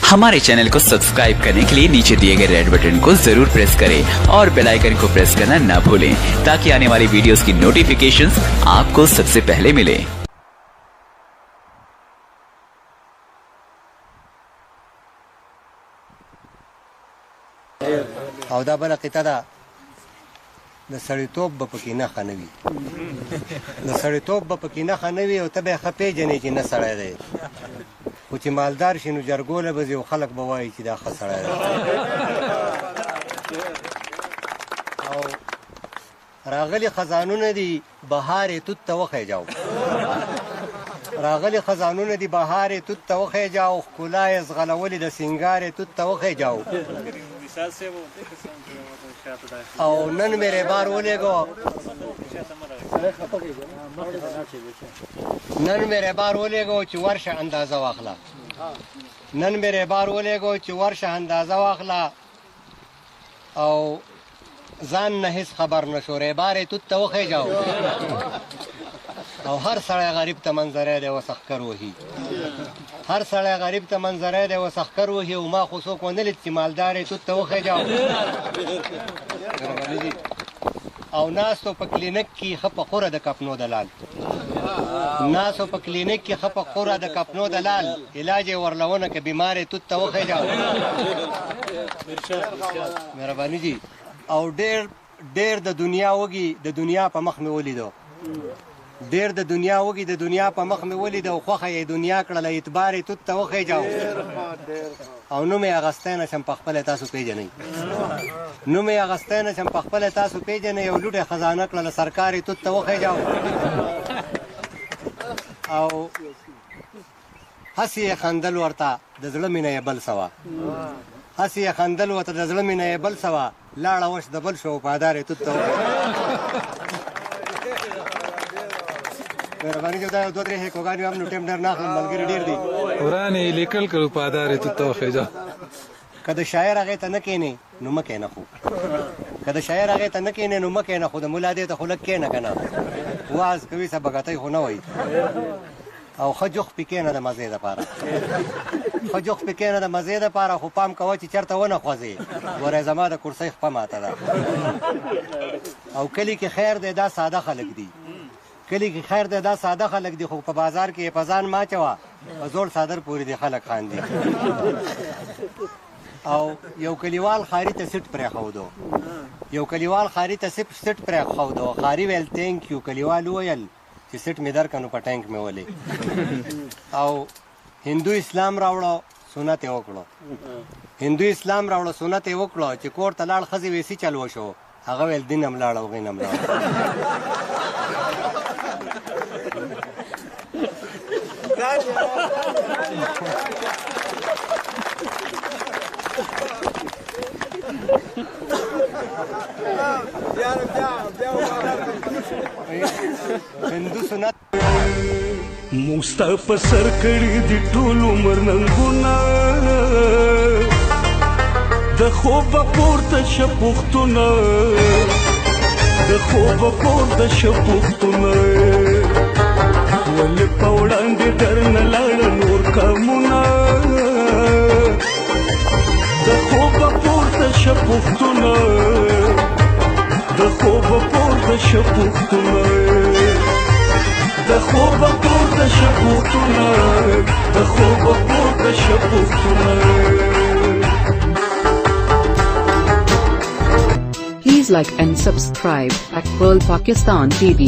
हमारे चैनल को सब्सक्राइब करने के लिए नीचे दिए गए रेड बटन को जरूर प्रेस करें और बेल आइकन को प्रेस करना ना भूलें, ताकि आने वाली वीडियोस की नोटिफिकेशंस आपको सबसे पहले मिले। او دا بله قطعه ده، د سړیتوب به پکې نښه نه وي، د سړیتوب به پکې نښه نه وي، او ته به یې ښه پېژنې چې نه سړی دی، خو چې مالدار شي نو جرګو له به ځي او خلک به وایي چې دا ښه سړی دی. او راغلي خزانونه دي بهار یې توت ته وخېژاو، راغلي خزانونه دي بهار یې توت ته وخېژاو، ښکلا یې ځغلولې د سینګار یې توت ته وخېژاو. او نن مې ریبار ولېږو، نن مې ریبار ولېږو چې ورشه اندازه واخله، نن مې ریبار ولېږو چې ورشه اندازه واخله، او ځان نه هیڅ خبر نه شو، ریبار یې توت ته وخېژاو. او هر سړی غریب ته منظری دی اوس ښکر وهي، هر سړی غریب ته منظری دی اوس ښکر وهي، او ما خو څوک ونه لید چې مالدار یې توت ته وخېژاو. او ناستو په کلینک کې ښه په خوره د کپنو دلال، ناستو په کلینک کې ښه په خوره د کپنو دلال، علاج یې ورلونه که بیمار یې توت ته وخېژاو. مهرباني جي. او ډېر ډېر د دنیا وږي د دنیا په مخ مې ولیدو، ډېر د دنیا وږي د دنیا په مخ مې ولید، او خوښه یې دنیا کړله، اعتبار یې توت ته وخېژاو. او نوم یې اخیستی نه شم، په خپله تاسو پېژنئ، نوم یې اخیستی نه شم، په خپله تاسو پېژنئ، او لوټه خزانه کړله، سرکار یې توت ته وخېژاو. او هسې یې خندل ورته د زړه مینه یې بل څه وه، هسې یې خندل ورته د زړه مینه یې بل څه وه، لاړه وش د بل شو، وفادار یې توت ته وخېژاو. مهرباني چې دا یو دوه درې هیکوګانې هم نو ټایم ډېر نه اخلم، ملګري ډېر دي. ورانې یې لیکل کړه، وفادار یې توت ته وخېژاو. که د شاعر هغې ته نه کښېنې نو مه کښېنه، خو که د شاعر هغې ته نه کښېنې نو مه کښېنه، خو د ملا دې ته خو لږ کښېنه که نه، وعظ کوي څه بګتۍ خو نه وایي. او ښه جوخت پې کښېنه د مزې دپاره، ښه جوخت پې کښېنه د مزې دپاره، خو پام کوه چې چېرته ونه خوځې، ګوره زما د کرسۍ خپه ماته ده. او کلي کې خیر دی دا ساده خلک دي، کلي کې خیر دی دا ساده خلک دي، خو په بازار کې یې په ځان مه اچوه، په زوړ څادر پورې دې خلک خاندي. او یو کلیوال ښاري ته سیټ پرېښودو، یو کلیوال ښاري ته سیټ پرېښودو، ښاري ویل thank you، کلیوال وویل چې سیټ مې درکړه نو په ټانک مې ولې. او هندو اسلام راوړو سنت یې وکړو، هندو اسلام راوړو سنت یې وکړو، چې کور ته لاړ ښځې ویسي چل وشو، هغه ویل دین هم لاړ او غین هم لاړ. هندو سنت موږ ستا په سر کړي دي ټول عمر ننګونه، د خوبه پورته شه پښتونه، د خوبه پورته شه پښتونه، ولې په وړاندې درنه لاړه نور قامونه، د خوبه پورته شه پښتونه، د خوبه پورته شه پښتونه، د خوبه پورته شه پښتونه، د خوبه پورته شه پښتونه. Please like and subscribe at World Pakistan TV.